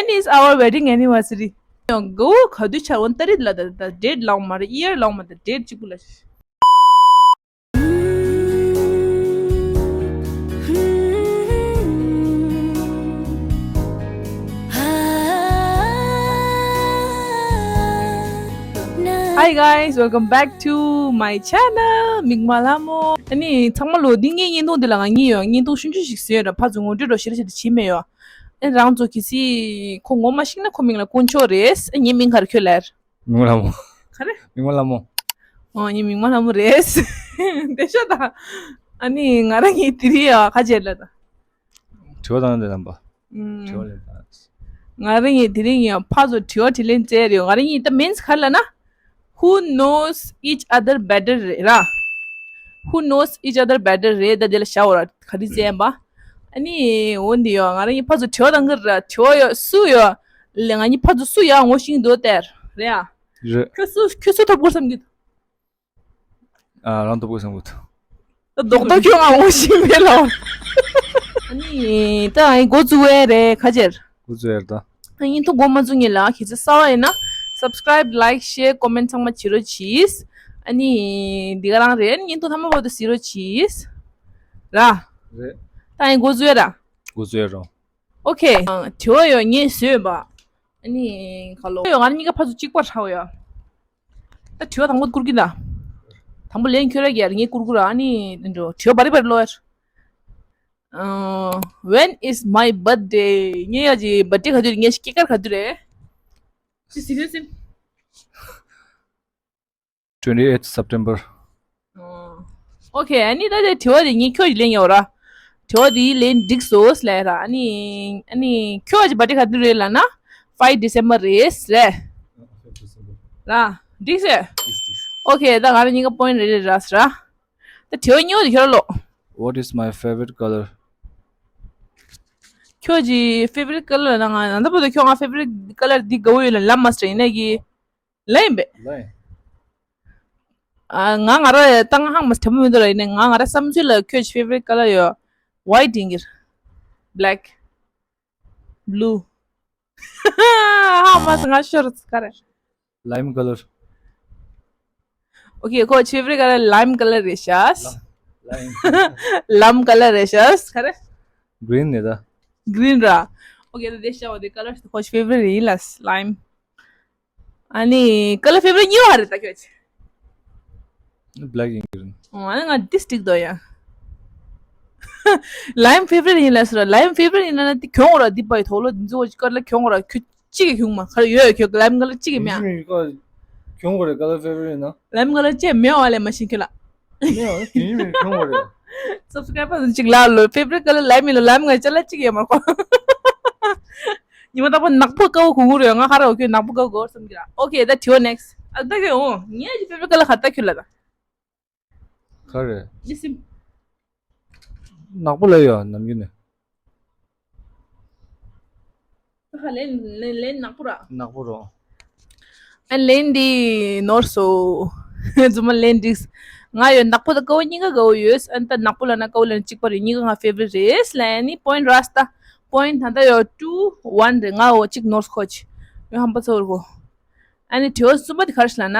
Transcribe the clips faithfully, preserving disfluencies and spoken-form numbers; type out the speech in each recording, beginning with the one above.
When is our wedding anniversary? གོ་ག་དུས་ཆར་འོན་ཏ་རིག་ལ་ད་ད་date ལའོ་མ་རེད། year ལའོ་མ་ད་date གཅིག་པུ་ལ། Hi guys, welcome back to my channel. མིག་དམར་ལྷ་མོ། ཨ་ནི་ཚང་མ་ལོ་འདི་ངའི་བརྙན་ཐུང་འདི་ལ་ང་གཉིས་ཡོད། བརྙན་ཐུང་ཆུང་ཆུང་ཞིག་བཟོས་ཡོད་ར། ཕར་ཚུར་ངོ་སྤྲོད་རོགས་ཞེ་དྲག་ཞེ་དྲག་བྱེད་མེད་ཡོད། ཨེ་རང་ཚོ་གལ་སྲིད་ཁོ་ངོ་མ་ཤེས་ན་ཁོ་མིང་ལ་དཀོན་མཆོག་རེད། ཨ་ངའི་མིང་ག་རེ་ཁྱོད་ལབ། མིག་དམར་ལྷ་མོ། ག་རེ། མིག་དམར་ལྷ་མོ། ཨོ་ངའི་མིག་དམར་ལྷ་མོ་རེད། དེ་ཤོད་དང་། ཨ་ནི་ང་རང་གཉིས་དེ་རིང་ཡ་ཁ་ཆེར་ལ་དང་། དྲི་བ་དང་ལན་དང་པ། ཨུམ། དྲི་བ་ལན་དང་། ང་རང་གཉིས་དེ་རིང་ཡ་ཕར་ཚུར་དྲི་བ་དྲིས་ལན་བཙལ་རེད། ང་རང་གཉིས་ད་མིན་ག་རེ་ལབ་ན། Who knows each other better རེད་ར། Who knows each other better རེད། ད་དེ་ལ་བཞག་འོ་ར། ག་རེ་བཙལ་ཡིན་པ། ཨ་ནི་འོ་འདི་ཡོད། ང་རང་གཉིས་ཕར་ཚུར་དྲི་བ་དང་གི་ར། དྲི་བ་ཡོད་སུ་ཡོད། ལས་ང་གཉིས་ཕར་ཚུར་སུ་ཡག་ངོ་ཤེས་འདུག་སྟེར་རེད་ཨ། རེད། ཁྱོད་སུ་ཁྱོད་སུ་ཐོབ་དགོས་བསམ་གི། ཨ་རང་ཐོབ་དགོས་བསམ་གི། ད་རྡོག་རྡོག་ཁྱོད་ང་ངོ་ཤེས་མེད་ལ། ཨ་ནི་ད་ཨ་ནི་འགོ་བཙུགས་ཡས་རེད་ཁ་ཆེར། འགོ་བཙུགས་ཡས་རེད་ད། ཨ་ནི་ཐུགས་དགོངས་མ་ཚོམ་ཉིད་ལ་ཁྱེད་ཚོ་གསར་པ་ཡིན་ན་subscribe, like, share, comment ཚང་མ་བྱེད་རོགས་གྱིས། ཨ་ནི་འདི་ག་རང་རེད། ཨ་ནི་ཐུགས་ཐ་མ་བར་དུ་གཟིགས་རོགས་གྱིས། ར། རེད། ད་ཨ་ནི་འགོ་བཙུགས་ཡས་ར། འགོ་བཙུགས་ཡས་རོ། ཨོ་ཁེ། དྲི་བ་ཡོད་ངས་བཟོས་པ། ཨ་ནི་ག་ལོ། ཡོད་ང་གཉིས་ཀ་ཕར་ཚུར་གཅིག་པ་ཧྲ་བ་ཡོད། ད་དྲི་བ་དང་པོ་བསྐུར་གྱིན་ད། དང་པོ་ལན་ཁྱོད་ར་རྒྱལ་ངས་བསྐུར་བསྐུར་ཨ་ནི་འགྲོ་དྲི་བ་བ་རི་བ་རི་ལོ་ཡར། When is my birthday? ངའི་ཡ་གི་birthday ག་དུས་རེད། ངའི་སྐྱེས་སྐར་ག་དུས་རེད། ཅི་ཟེར་ཡོད་སེམས། Twenty eighth September. ཨོ་ཁེ། ཨ་ནི་ད་དེ་དྲི་བ་དེ་ངས་ཁྱོད་ཀྱི་ལན་ཡོད་ར། དྲི་བ་དེའི་ལན་འགྲིག་སོང་ལབ་ར། ཨ་ནི་ཨ་ནི་ཁྱོད་ཀྱི་བར་ཌེ་ག་དུས་རེད་ལབ་ན། five December རེད་ཟེར། ར། འགྲིག་ཟེར། ཨོ་ཁེ། ད་ང་རང་གཉིས་ཀ་པོ་ཡིན་ཊི་རེད་རེད་ར་ཟེར་ར། ད་དྲི་བ་གཉིས་པ་དེ་ཁྱོད་ར་ལོ། What is my favorite color? ཁྱོད་ཀྱི་favorite color ལབ་ན། ང་ད་ལྟ་བར་དུ་ཁྱོད་ང་favorite color འདི་དགའ་བོ་ཡོད་ལབ་མ་ཟེར་ཡིན་ནའི་གི་ལ་ཡིན་པས། ལ་ཡིན། ཨ་ང་ང་ར་ད་ང་ཧང་མ་དྲན་པ་མི་འདུག་ར། ཡིན་ནའི་ང་ང་ར་བསམ་ཚུལ་ལ་ཁྱོད་ཀྱི་favorite color ཡོད། White ཡིན་གྱི་རེད། Black, blue. ཧང་མ་ང་ཤོར་ག་རེ། Lime color. Okay, ཁོ་favorite color lime color རེད་ཤག Lime. Lime color རེད་ཤག་ག་རེ། Green ནི་ད། Green ར། Okay, ད་དེ་ཤག་འོ་དེ་color ཁོ་favorite ཡིན་ལ་lime. ཨ་ནི་color favorite གཉིས་པ་རེད་ད་ཁྱོད། Black ཡིན་གྱི་རེད། ཨོ་ཨ་ནི་ང་འདི་སྟིག་དོ་ཡ། Lime favorite ཡིན་ལ་ཟེར་ར། Lime favorite ཡིན་ན་ན་དེ་གྱོང་ར། འདི་པའི་ཐོག་ལོ་འདི་ཚོ་ཀར་ལ་གྱོང་ར། ཁྱོད་གཅིག་གི་གྱོང་མ་ཁར་ཡོད་ཡ། ཁྱོད་lime color གཅིག་གི་མེད་ཨ། ཡིན་མིན་ཀ་གྱོང་གོ་རེད། color favorite ཡིན་ན། Lime color གཅིག་མེད་བ་ལས་མ་ཤེས་ཁྱོད་ལ། མེད་བ་དེ་ཡིན་མིན་གྱོང་གོ་རེད། Subscriber ཚོ་གཅིག་ལ་ལོ་favorite color lime ཡིན་ལ་lime ང་ཅ་ལག་གཅིག་ཡོད་མ་གོ། ཉི་མ་རྟག་པར་ནག་པོ་དཀར་པོ་གོན་གྱི་རེད། ང་ཧ་ར་འོ་ཁྱོད་ནག་པོ་དཀར་པོ་གོ་བསམ་གྱི་ར། Okay, ད་དྲི་བ་next. ཨ་ད་གི་འོ་ངའི་favorite color ག་ད་ཁྱོད་ལ་ད། ག་རེ། ཡེ་སིམ། ནག་པོ་ལ་ཡོད་ནམ་རྒྱུན་ནས། ད་ལན་ལན་ལན་ནག་པོ་ར། ནག་པོ་རོ། ཨ་ལན་འདི་ནོར་སོང་། རྫུན་མ་ལན་འགྲིག་ང་ཡོད་ནག་པོ་དང་དཀར་པོ་གཉིས་ཀ་དགའ་བོ་ཡོད། ཨ་ད་ནག་པོ་ལ་ན་དཀར་པོ་ལ་ན་གཅིག་པ་རེད། གཉིས་ཀ་ང་favorite རེད་ལབ་ནི་point ར་སྟ། Point ད་ལྟ་ཡོད་two one རེད། ང་འོ་གཅིག་ནོར་ཁོ་ཆི། ཡོད་ཧམ་པ་ཚོར་གོ། ཨ་ནི་དྲི་བ་གསུམ་པ་དེ་ག་རེ་ལབ་ན།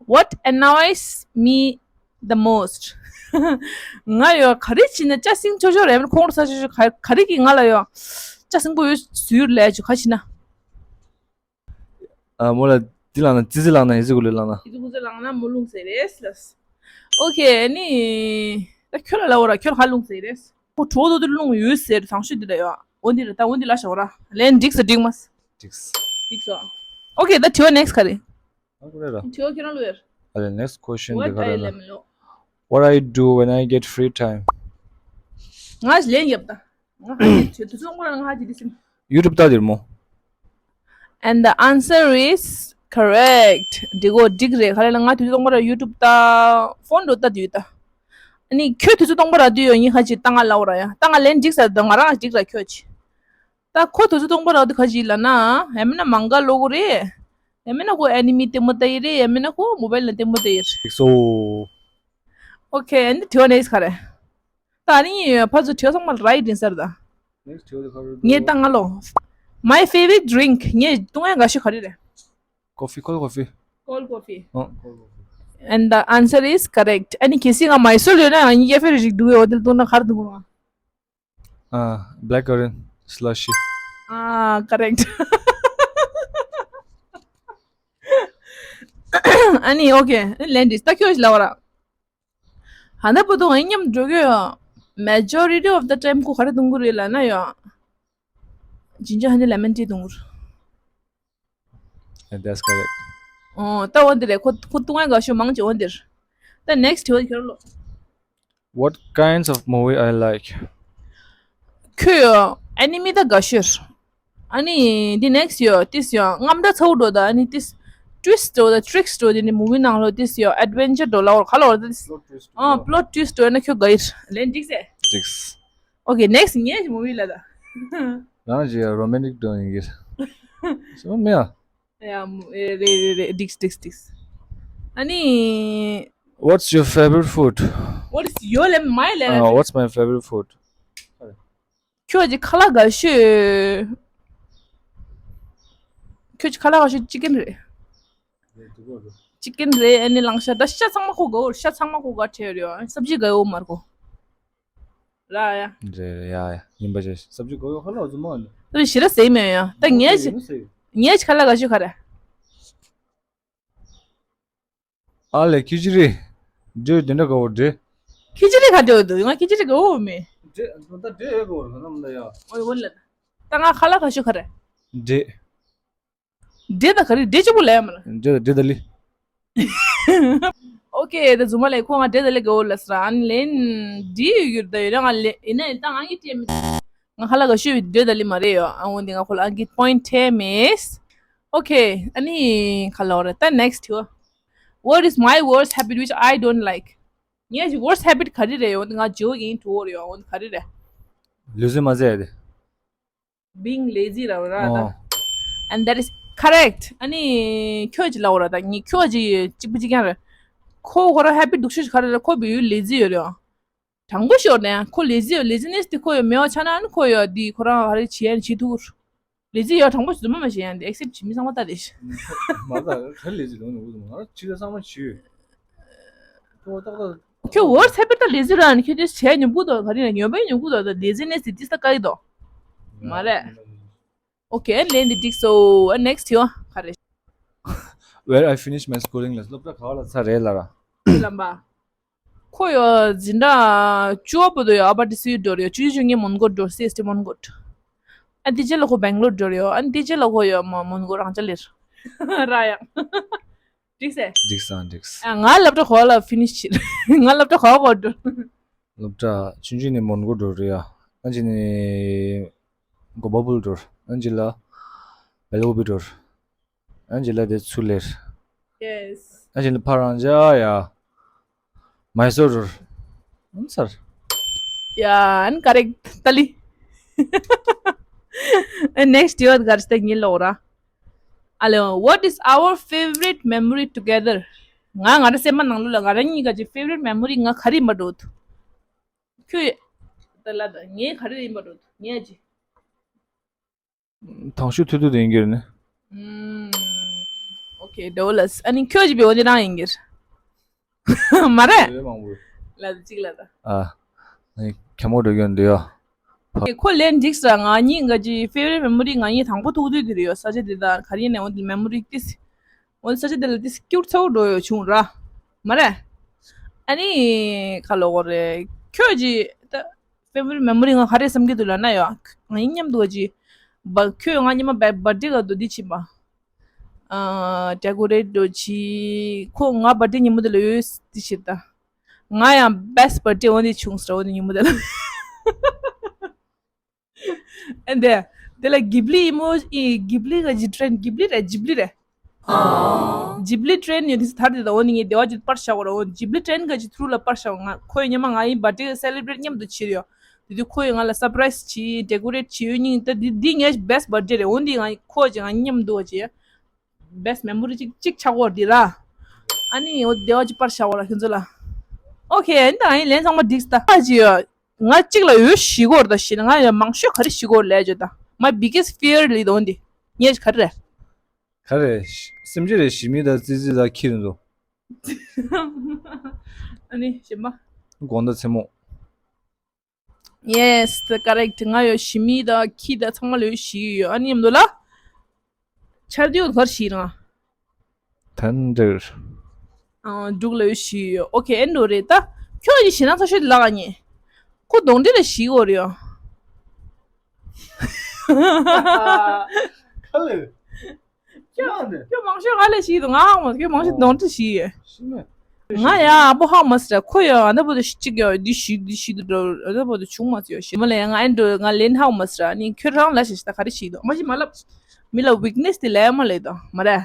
What annoys me the most? ང་ཡོད་ག་རེ་བྱས་ན་ཅ་སིང་ཆོ་ཆོ་རེད། ཁོང་ཁྲོ་ཟ་ཆོ་ཆོ་ག་ག་རེ་གིས་ང་ལ་ཡོད་ཅ་སིང་པོ་ཡོད་ཟུར་ལས་ཆོ་ག་བྱས་ན། ཨ་མོ་ལ་འདི་ལངས་ན་ཙི་ཙི་ལངས་ན་ཡི་ཙི་གུ་ལི་ལངས་ན། ཡི་ཙི་གུ་ཙི་ལངས་ན་མོ་ལུང་ཟེར་རེད་ལ། ཨོ་ཁེ། ཨ་ནི་ད་ཁྱོད་ལ་ལབ་འོ་ར། ཁྱོད་ལ་ག་ལུང་ཟེར་རེད། ཁོ་གྲོགས་དོ་དེ་ལུང་ཡོད་ཟེར། དང་ཤོས་འདི་ལ་ཡོད། འོ་འདི་རེད་ད། འོ་འདི་ལ་བཞག་འོ་ར། ལན་འགྲིག་ས་འགྲིག་མ་ས། འགྲིག་ས། འགྲིག་སོ། ཨོ་ཁེ། ད་དྲི་བ་next ག་རེ། ཨ་ཁོ་རེ་ར། དྲི་བ་ཁྱོད་རང་ལོས་ཡོད། ཨ་ལེ་next question དེ་ག་རེ་ལ། What I do when I get free time? ང་ལན་ཡབ་ད། ང་ཧ་ཅི་བྱེད་དུས་ཚོད་སྔོན་ལ་ང་ཧ་ཅི་འདི་སེམས། YouTube ལྟ་དེར་མོ། And the answer is correct. འགྲིག་གོ་འགྲིག་རེད། ག་རེ་ལ་ང་དུས་ཚོད་སྟོང་པ་ར་YouTube ལྟ། ཕོན་འགྲོ་ལྟ་དུས་ལྟ། ཨ་ནི་ཁྱོད་དུས་ཚོད་སྟོང་པ་ར་དུས་ཡོད་ཡིན་ཧ་ཅི་ལྟ་ང་ལ་འོ་ར་ཡ་ལྟ་ང་ལན་འགྲིག་ས་ད་ང་རང་འགྲིག་ར་ཁྱོད་ཅི། ད་ཁོ་དུས་ཚོད་སྟོང་པ་ར་དུ་ཁ་ཅིག་ལ་ན། ཡང་མིན་ན་མང་ག་ལོ་གོ་རེད། ཡང་མིན་ན་ཁོ་ཨེ་ནི་མི་ལྟད་མོ་ལྟ་ཡི་རེད། ཡང་མིན་ན་ཁོ་མོ་བལ་ལ་ལྟད་མོ་ལྟ་ཡི་རེད། ཨིག་སོ། ཨོ་ཁེ། ཨ་ནི་དྲི་བ་next ག་རེ། ད་ཨ་ནི་ཕར་ཚུར་དྲི་བ་ཚང་མ་right ཡིན་ས་རེད་ད། Next དྲི་བ་དེ་ག་རེ་འདུག་ངས་ད་ང་ལོ། My favorite drink. ངའི་བཏུང་ཡ་དགའ་ཤོས་ག་རེ་རེད། Coffee, cold coffee. Cold coffee. Oh. And the answer is correct. ཨ་ནི་གལ་སྲིད་ང་མའི་སོལ་ཡོད་ན་ཡང་ངའི་ཡ་ཕེ་རི་ཞིག་འདུག་ཡོད་དེ་བཏུང་ན་ག་རེ་བཏུང་དགོས། Ah, blackcurrant slushy. Ah, correct. ཨ་ནི་okay. ཨ་ནི་ལན་འདི་ད་ཁྱོད་ལ་བ་ར། ཧ་ན་པོ་དུ་ང་མཉམ་འགྲོ་གི་ཡོད། Majority of the time ཁོ་ག་རེ་བཏུང་གི་རེད་ལབ་ན་ཡོད། ginger honey lemon tea བཏུང་གི་རེད། And that's correct. ཨོ་ད་འོ་འདི་རེད། ཁོ་ཁོ་བཏུང་ཡ་དགའ་ཤོས་མང་ཆེ་འོ་འདིར། ད་next འོ་ཁྱོད་ལོ། What kinds of movie I like? ཁྱོད་ཡོད་anime ད་དགའ་ཤོས། ཨ་ནི་འདི་next ཡོད་ཏིས་ཡོད་རྔམ་འདྲ་ཚ་བོ་འགྲོ་ད། ཨ་ནི་ཏིས་twist འགྲོ་ད་tricks འགྲོ། འདི་ནི་movie ནང་ལོ་ཏིས་ཡོད་adventure འགྲོ་ལ་འོར་ཁ་ལ་འོར་ད་ཏིས། Plot twist. ཨ་plot twist འགྲོ་ན་ཁྱོད་དགའ་ཡིར་ལན་འགྲིག་སེ། Dicks. Okay, next ངས་movie ལ་ད། རང་ཅི་romantic འགྲོ་ཡིན་གྱི། So མེད་ཨ། ཡ་རེད་རེད་རེད། འགྲིག་འགྲིག་འགྲིག་ཨ་ནི། What's your favorite food? What is your ལན་མའི་ལན། Uh, what's my favorite food? ཁྱོད་ཀྱི་ཁ་ལག་དགའ་ཤོས། ཁྱོད་ཀྱི་ཁ་ལག་དགའ་ཤོས་chicken རེད། chicken རེད། ཨ་ནི་ལང་ཤ་ད་ཤ་ཚང་མ་ཁོ་དགའ་བོ། ཤ་ཚང་མ་ཁོ་དགའ་བྲལ་ཡོད་རེད། སབ་ཇི་དགའ་བོ་མར་གོ་ར་ཡ། རེད་རེད་ཡ་ཡ་ཡིན་པ་བྱས། སབ་ཇི་དགའ་བོ་ཁ་ལག་རྫུན་མ་ནི། སབ་ཇི་ཞེ་དྲག་ཟེར་མེད་ཡ། ད་ངས་ངས་ཁ་ལག་དགའ་ཤོས་ག་རེ། ཨ་ལས་ཁི་ཅི་རི། འདྲེ་དེ་འདྲ་དགའ་བོ་འདྲེ། ཁི་ཅི་རི་ག་འདྲ་འདུག་ང་ཁི་ཅི་རི་དགའ་བོ་མེད། འདྲེ་ད་འདྲེ་ཡོད་དགའ་བོ་རེད་ནམ་ད་ཡ། ཨོ་ཡ་ལ། ད་ང་ཁ་ལག་དགའ་ཤོས་ག་རེ། འདྲེ། འདྲེ་ད་ག་རེ་འདྲེ་གཅིག་པོ་ལས་མ་ལ། འདྲེ་ད་འདྲེ་ད་ལི། Okay ད་རྫུན་མ་ལས་ཁོ་ང་འདྲེ་ད་ལི་དགའ་བོ་ལ་སྲ་ཨན་ལེན་འདི་ཡོད་རྒྱུར་ད་ཡོད་ན་ང་ལེ་ཡིན་ན་ཡིན་ད་ང་གི་ཊེམ། ང་ཁ་ལག་དགའ་ཤོས་འདྲེ་ད་ལི་མ་རེད་ཡོ། ཨ་འོན་ཏེ་ང་ཁོ་ལ་ཨང་གི་point ten is okay. ཨ་ནི་ཁ་ལག་རེད་ད་next ཡོ། What is my worst habit which I don't like? ངའི་worst habit ག་རེ་རེད་ཡོ། ང་ཇོ་གིན་ཐོར་ཡོ། འོན་ག་རེ་རེད། ལུས་སེམས་མ་ཟད་དེ། Being lazy ར་བ་ར་ད། ཨོ། And that is correct. ཨ་ནི་ཁྱོད་ཀྱི་ལ་བ་ར་ད་ངས་ཁྱོད་ཀྱི་གཅིག་པུ་གཅིག་རྐྱང་རེད། ཁོ་ཁོ་ར་habit སྡུག་ཤོས་ཤིག་ག་རེ་རེད། ཁོ་བི་ཡུལ་lazy ཡོད་རེད། དྲང་པོ་ཤོར་ནས་ཁོ་lazy ཡོད། laziness དེ་ཁོ་ཡོད་མེད་པ་ཆ་ན་ཨ་ནི་ཁོ་ཡོད་འདི་ཁོ་རང་ག་རེ་བྱེད་ཡ་བྱེད་ཐུབ། lazy ཡོད་དྲང་པོ་ཞིག་རྫུན་མ་མ་བྱེད་ཡ་འདི་accept བྱེད་མི་ཚང་མ་ལྟ་རེད། མ་ད་ག་lazy ལོང་ནི་འུ་ང་ཅི་ལ་ཚང་མ་བྱེད། ཁོ་ཏག་ཏག་ཁྱོད་worst habit ད་lazy ར་ནི་ཁྱོད་དེ་བྱས་ཉོབ་ཀུ་དོ་ག་རེ་ན་ཉོབ་པའི་ཉོབ་ཀུ་དོ་ད་laziness དེ་ཏིས་ད་ཀ་ཡི་དོ། མ་རེད། Okay ལན་འདི་འགྲིག་སོ། next ཡོ་ག་རེ། Where I finish my schooling ལ་སློབ་གྲྭ་ག་བ་ལ་ཚར་རེད་ལ་ར། ལམ་པ། ཁོ་ཡོ་འཛིན་གྲྭ་བཅུ་པ་བར་དུ་ཡོ་ཨ་པར་ཏི་སི་ཡུ་འགྲོ་རེད་ཡོ། བཅུ་བཅུ་ངས་མོན་གྷོ་འགྲོ། སི་ཨེས་ཏི་མོན་གྷོ། ཨ་དེ་རྗེས་ལ་ཁོ་སྦེང་ལོར་འགྲོ་རེད་ཡོ། ཨ་དེ་རྗེས་ལ་ཁོ་ཡོ་མོན་གྷོ་རང་ཅག་ལེར། ར་ཡ། འགྲིག་སེ། འགྲིག་སང་འགྲིག་ཨ། ང་སློབ་གྲྭ་གོ་ལ་ཕི་ནིཤ་བྱེད། ང་སློབ་གྲྭ་གོ་གོ་འགྲོ། སློབ་གྲྭ་ཆུང་ཆུང་ནས་མོན་གྷོ་འགྲོ་རེད་ཡ། ཨ་ཅི་ནས་གོ་པ་པུལ་འགྲོ། ཨ་ཅི་ལ་བེལ་ཀོབ་པི་འགྲོ། ཨ་ཅི་ལ་དེ་ཚུར་ལེར། Yes. ཨ་ཅི་ལ་ཕ་རང་ཅག་ཡ། མའི་སོར་འགྲོ། ཨམ་སར། ཡ་ཨན་ཀ་རེག་ཏ་ལི། next ཡོད་གར་སྟེ་ཉིན་ལོ་ར། ཨ་ལེ། What is our favorite memory together? ང་ང་ར་སེམས་པ་ནང་ལོ་ལ་ང་ར་གཉིས་ཀ་ཅི་favorite memory ང་ག་རེ་ཡིན་པ་འགྲོ། ཁྱོད། ད་ལ་ད་ངའི་ག་རེ་ཡིན་པ་འགྲོ་ངའི་ཅི། དང་ཤོས་ཐུ་ཐུ་དེ་ཡིན་གྱི་རེད་ནི། ཨོ་ཁེ་ཌོ་ལས། ཨ་ནི་ཁྱོད་ཀྱི་བེའུ་འདི་རང་ཡིན་གྱི་རེད། མ་རེད། ཡོད་མང་པོ། ལ་ད་གཅིག་ལ་ད། ཨ། ནི་ཁྱམ་མོ་འགྲོ་གྱོན་འདི་ཡོ། ཁོ་ལན་འགྲིག་ས་ང་གཉིས་ང་ཅི་favorite memory ང་གཉིས་དང་པོ་ཐུག་དུས་འདི་རེད་ཡོ། ས་ཆ་འདི་ད་ག་རེ་ཡིན་ནའི་འོ་འདི་memory ཏིས། འོ་ས་ཆ་འདི་ལ་ཏིས་སྐྱུར་ཚ་བོ་འགྲོ་ཡོ་བྱུང་ར། མ་རེད། ཨ་ནི་ཁ་ལོ་གོ་རེད་ཁྱོད་ཀྱི་ད། favorite memory ང་ག་རེ་བསམ་གྱི་འདུག་ལབ་ན་ཡོ། ང་གཉིས་མཉམ་དུ་ག་ཅི། བ་ཁྱོད་ང་གཉིས་མ་བ་birthday ག་དུ་འདི་ཕྱིན་པ། ཨ་decorate འགྲོ་ཅི། ཁོ་ང་birthday ཉིན་མོ་དེ་ལ་ཡོད་འདི་ཕྱིན་ད། ང་ཡང་best birthday འོ་འདི་བྱུང་ཟེར་འོ་འདི་ཉིན་མོ་དེ་ལ། ཨ་འདི། དེ་ལ་གྷི་བི་ལི་ཨི་མོ་ཨི་གྷི་བི་ལི་ག་ཅི་train གྷི་བི་ལི་རེད་གྷི་བི་ལི་རེད། ཇིབ་ལི་ཊེན་ཡོད་དེ་ཐར་དེ་དང་འོ་ནི་ངའི་བདེ་བ་ཅིག་པར་བཞག་གོ་ར། འོ་ཇིབ་ལི་ཊེན་ག་ཅིག་ཐུ་རུ་ལ་པར་བཞག་གོ། ང་ཁོའི་ཉི་མ་ང་ཡི་བར་ཌེ་སེ་ལེ་བྷི་རེཊ་མཉམ་དུ་བྱེད་ཡོད། དེ་དུས་ཁོས་ང་ལ་སར་པ་རའི་སི་བྱེད་ཌེ་ཀོ་རེཊ་བྱེད་ཡོད་ཉིན་ད་འདི་འདི་ངའི་བྷེ་སི་ཊི་བར་ཌེ་རེད། འོ་འདི་ང་ཁོ་ཅིག་ང་མཉམ་དུ་བ་ཅིག་བྷེ་སི་ཊི་མེ་མོ་རི་ཅིག་ཅིག་ཆགས་གོ་འདི་ར། ཨ་ནི་འོ་བདེ་བ་ཅིག་པར་བཞག་གོ་ར་ཁྱོད་ཚོ་ལ། ཨོ་ཁེ་ཨ་ནི་ད་ང་ཡི་ལན་ཚང་མ་འགྲིག་ད་ཅི་ཡོད། ང་གཅིག་ལ་འོས་བཞི་སྐོར་དང་བཞི་ན་ང་ཡང་མང་ཤོས་ག་རེ་བཞི་སྐོར་ལས་བརྗོད་དང་ My biggest fear ལི་དོན་དེ། ངས་ག་རེ་རེད། ག་རེ། སེམས་ཅན་རེ་ཞི་མི་དང་ཙི་ཙི་དང་ཁྱི་རེད་འདུག་ཨ་ནི་གཞན་པ། དགོང་དག་མཚན་མོ། Yes, the correct. ང་ཡོད་ཞི་མི་དང་ཁྱི་དང་ཚང་མ་ལོས་ཞི་ཡོད། ཨ་ནི་མཉམ་དུ་ལ། ཆར་དུས་གར་ཞི་རང་། ཐན་འདྲེར། ཨང་། འབྲུག་ལ་ཡོད་ཞི་ཡོད། ཨོ་ཁེ། ཨེ་འགྲོ་རེད་ད། ཁྱོད་ཀྱི་ཞི་ན་ཚ་ཤོད་ལག་ཉེ། ཁོ་གདོང་འདྲེ་ལ་ཞི་གོ་རེད་ཡོ། ག་ལེར། ཁྱོད་ཁྱོད་མང་ཤོས་ག་ལ་ཞི་འདུག་ང་ཧ་མ། ཁྱོད་མང་ཤོས་གདོང་འདྲེ་ཞི་ཡོད། ཞི་མ། ང་ཡ་ཨ་པོ་ཧ་མ་སི་ར། ཁོ་ཡ་ཨ་ད་པོ་དུ་ཞི་གཅིག་ཡོད། འདི་ཞི་འདི་ཞི་དུ་འགྲོ། ཨ་ད་པོ་དུ་བྱུང་མ་སི་ཡོད། ཞི་མ་ལ་ཡ་ང་ཨེ་འགྲོ། ང་ལེན་ཧ་མ་སི་ར། ནི་ཁྱོད་རང་ལ་ཞི་ཞི་ད་ག་རེ་ཞི་འདུག་མ་ཞི་མ་ལབ། མི་ལ་ཝིག་ནེ་སི་དེ་ལ་ཡ་མ་ལེ་དོ་མ་རེད།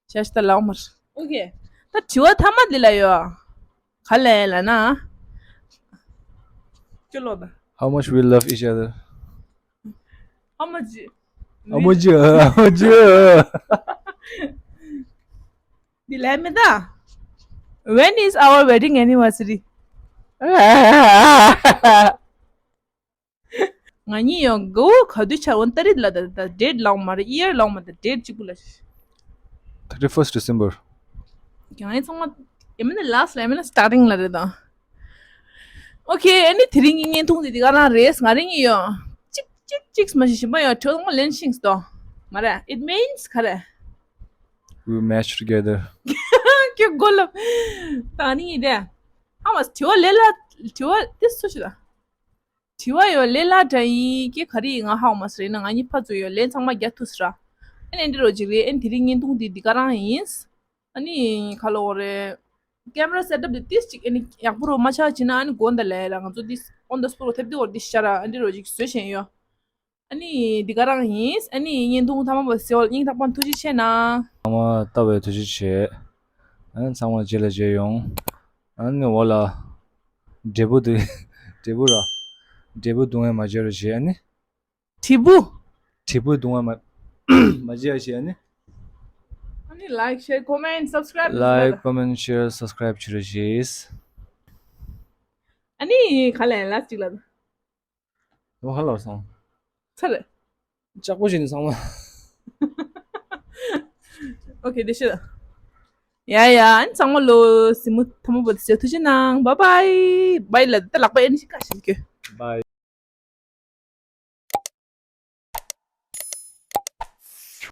ཤ་ཤ་ད་ལའོ་མར། ཨོ་ཁེ། ད་དྲི་བ་ཐ་མ་འདི་ལ་ཡོད། ག་ལས་ལ་ན། ཅོ་ལོ་ད། How much we love each other? How much? How much? How much? འདི་ལས་མི་ད། When is our wedding anniversary? ང་གཉིས་ཡང་དགའ་བོ་ག་དུས་ཆར་འོན་ཏ་རིག་ལ་ད་ད་ཌེ་ཊི་ལོང་མ་རེད། ཡི་ཡར་ལོང་མ་ད་ཌེ་ཊི་གཅིག་པུ་ལ། Thirty first December. ཀྱང་ཨེ་ཚང་མ་ཡ་མིན་ན་ལ་སི་ཊི་ལ་ཡ་མིན་ན་སི་ཊར་ཊིང་ལ་རེད་ད། ཨོ་ཁེ། ཨ་ནི་དེ་རིང་གི་བརྙན་ཐུང་དེ་འདི་ག་རང་རེད། ང་རང་གཉིས་ཡང་གཅིག་གཅིག་གཅིག་མ་ཞིག་གཞན་པ་ཡང་དྲི་བ་མང་ལེན་ཤིང་སྟོ། མ་རེད། It means ག་རེད། We match together. ཁྱོད་གོ་ལབ། ད་ནི་ཡིན་དེ། ཧ་མ་དྲི་བ་ལས་ལ་དྲི་བ་དེ་སུ་ཞིག་ད། དྲི་བ་ཡོད་ལས་སླ་དྲགས་ཡིན་ཀྱི་ག་རེ་ཡིན་ང་ཧ་གོ་མ་སོང་། ཡིན་ན་ང་གཉིས་ཕར་ཚུར་ཡོད་ལན་ཚང་མ་རྒྱག་ཐུབ་སོང་ར། ཨ་ནི་འདི་རོ་ཅིག་རེད། ཨ་ནི་དེ་རིང་བརྙན་ཐུང་འདི་འདི་ག་རང་ཡིན། ཨ་ནི་ག་ལོ་རེད། ཀེམ་ར་སེ་ཊབ་འདི་ཏིས་ཅིག་ཨ་ནི་ཡག་པོ་རོ་མ་ཆགས་ཅིག་ན་ཨ་ནི་དགོངས་དག་ལས་ར། ང་ཚོ་འདི་ཨོན་ད་སྤོ་རོ་ཐེབས་འདི་འོར་འདི་ཤ་ར། ཨ་འདི་རོ་ཅིག་བཟོས་བཞིན་ཡོད། ཨ་ནི་འདི་ག་རང་ཡིན། ཨ་ནི་བརྙན་ཐུང་ཐ་མ་བ་སེ་ཨོལ་སྙིང་ཐག་པ་ཐུགས་རྗེ་ཆེ་གནང་། ཚང་མ་ལྟ་བའི་ཐུགས་རྗེ་ཆེ། ཨ་ནི་ཚང་མ་རྗེས་ལ་མཇལ་ཡོང་། ཨ་ནི་འོ་ལ། འབྲས་བུ་དེ། འབྲས་བུ་ར། འབྲས་བུ་སྡུག་བསྔལ་མ་བྱེད་རོགས་བྱེད་ཨ་ནི། དྲིལ་བུ། དྲིལ་བུ་སྡུག་བསྔལ་མ། མ་བྱེད་ཨ་བྱེད་ཨ་ནི། ཨ་ནི་ལའིཀ་ཤེར་ཀོ་མེན་སབ་སི་ཀ་རེབ། ལའིཀ་ཀོ་མེན་ཤེར་སབ་སི་ཀ་རེབ་བྱེད་རོགས་བྱེད། ཨ་ནི་ག་ལ་ཡིན་ལ་གཅིག་ལ། ནོ་ཧ་ལོ་སོང་། ཚར་རེད། ལྕགས་པོ་བྱས་ནས་ཚང་མ། ཨོ་ཁེ་དེ་ཤི། ཡ་ཡ་ཨ་ནི་ཚང་མ་ལོ་སི་མུ་ཐ་མ་བོ་དེ་ཟེར་ཐུགས་རྗེ་གནང་། བཱའི་བཱའི། བཱའི་ལ་ད་ལག་པ་ཨེ་ནི་ཤི་ཀ་ཤི་ཀྱོ། བཱའི།